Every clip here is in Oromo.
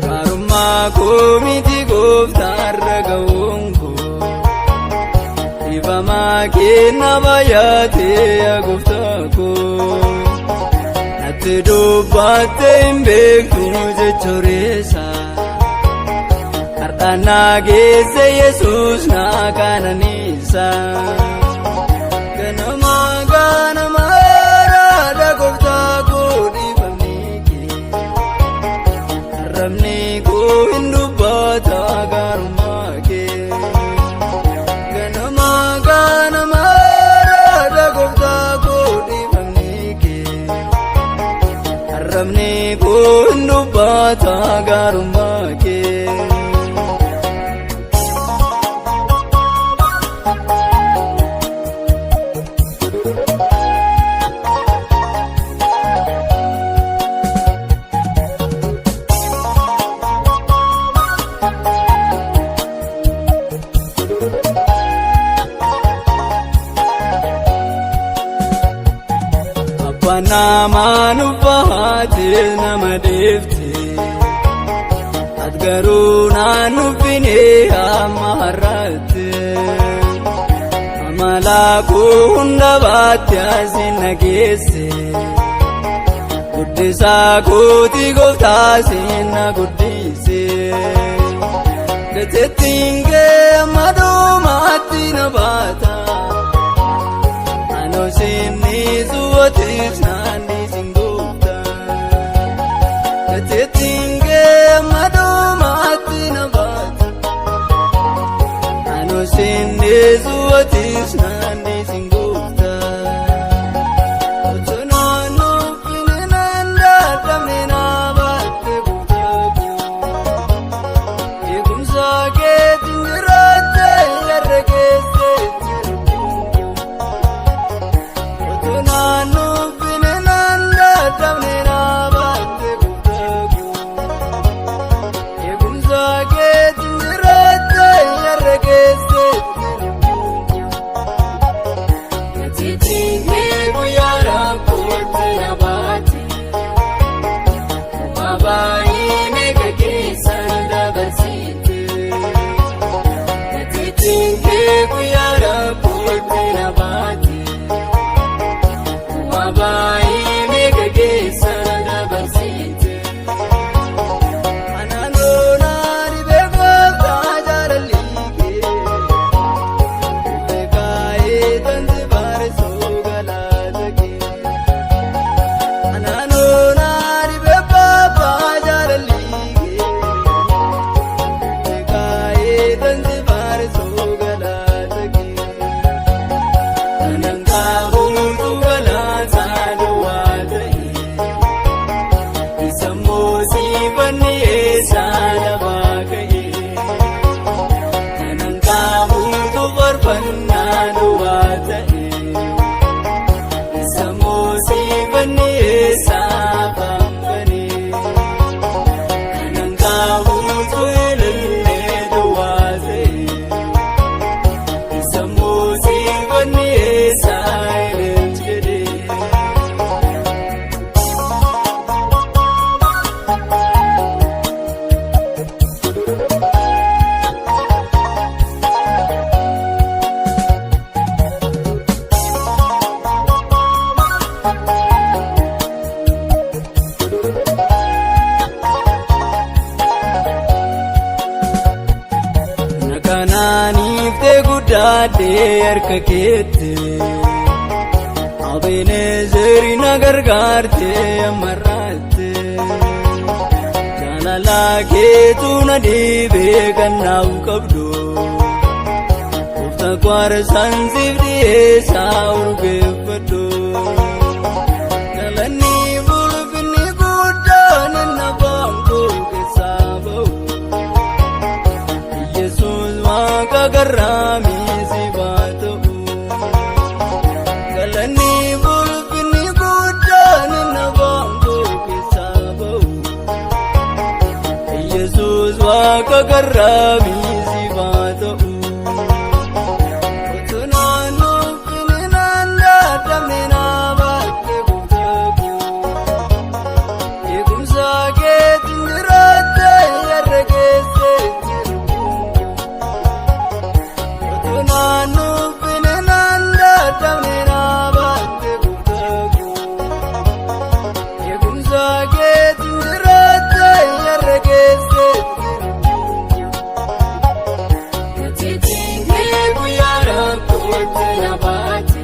Gaarummaa koo miti gooftaarra ga'uun koo dhiifamaa kenna baay'atee yaa gooftaa koo natti dubbattee hin beektu jechoreessa har'aan naa geesse Yesuus naa kananiisa. Ganama ganama raada gooftaa koo dhiifamni kee. Arrabni koo hin dubbata gaarummaa kee. Ganama ganama raada gooftaa koo dhiifamni kee. Arrabni koo hin dubbata gaarummaa kee. Abbaan namaa nuffaatee nama deefte ati garuu naan nuffine amma har'aatti amala koo hunda baatte asin na geesse guddisaa kooti gooftaa sin na guddise gateettiin kee amma dhumaatti na baata. Anoo sinni suwwatis naanni sin goofta. Gateettiin kee amma dhumaatti na baata. Anoo sinni suwwatis naanni sin goofta. Otoo naannoo finfinaan dadhabne na baatte gooftaa koo. Eegumsa keetiin jiraatte yarra keessatti lubbuun koo. Otoo naannoo finfinaan dadhabne na baatte gooftaa koo. Eegumsa keetiin jiraatte yarra keessatti lubbuun koo. Gateettiin kee guyyaa rakkootti na baate. Kuma baay'ee meeqa keessa na dabarsite. Gateettiin kee guyyaa rakkootti na baate. Kuma baay'ee meeqa keessa na dabarsite. Anaanoo naani beekumsaa jaalalli kee. Beekaayee tanti baarisoo galaata kee. Anaanoo naani beekumsaa jaalalli kee. Beekaayee tanti baarisoo galaata kee. Kanan qaabuutu galaataa duwwaa ta'e. Isa moosiifanni eessaa lafaa ka'e. Kanan qaabuutu farfannaa duwwaa ta'e. Isa moosiifanni eessaa afaan bane. Kanan qaabuutu ilillee duwwaa ta'e. Isa moosiifanni eessaa ilil jedhe. Na kanaaniiftee guddaadhee harka keetti. Abeenezeeri na gargaartee ammarraatti. Jaalala keetu na dhiibee kan naaf qabdu. Gooftaa kwaarsaan siif dhiyeessaa urgeeffadhu. Galanni ulfinni guddaan inni afaan koo keessaa ba'u. Yesuus waaqa garraamii si haa ta'u. Galanni ulfinni guddaan inni afaan koo keessaa ba'u. Yesuus waaqa garraamii siif haa ta'u. Utuu naannoo fininaan dadhabne naa baatte gooftaa koo. Eegumsa keetiin jiraatte yarra geesse jiru. Utuu naannoo fininaan dadhabne naa baatte gooftaa koo. Eegumsa keetiin jiraatte yarra geesse jiru. Gateettiin kee guyyaa rakkootti na baate.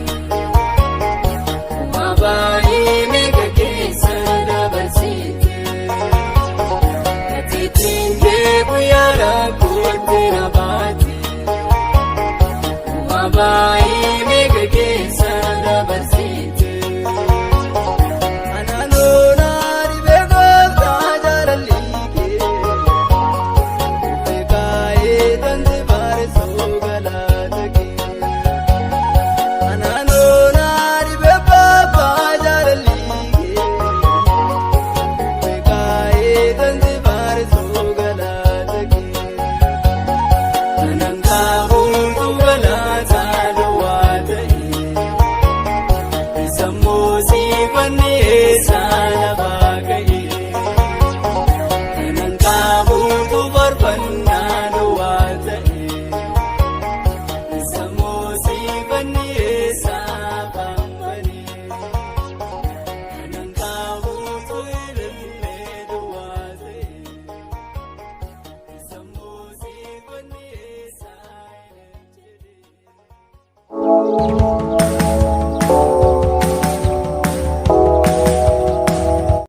Kuma baay'ee meeqa keessa na dabarsite. Gateettiin kee guyyaa rakkootti na baate. Kuma baay'ee meeqa keessa na dabarsite. Anaanoo dhibee gooftaa jaalalli kee. Beekaayee tanti baaresoo galaata kee. Anaanoo dhibee baabaa jaalalli kee. Beekaayee tanti.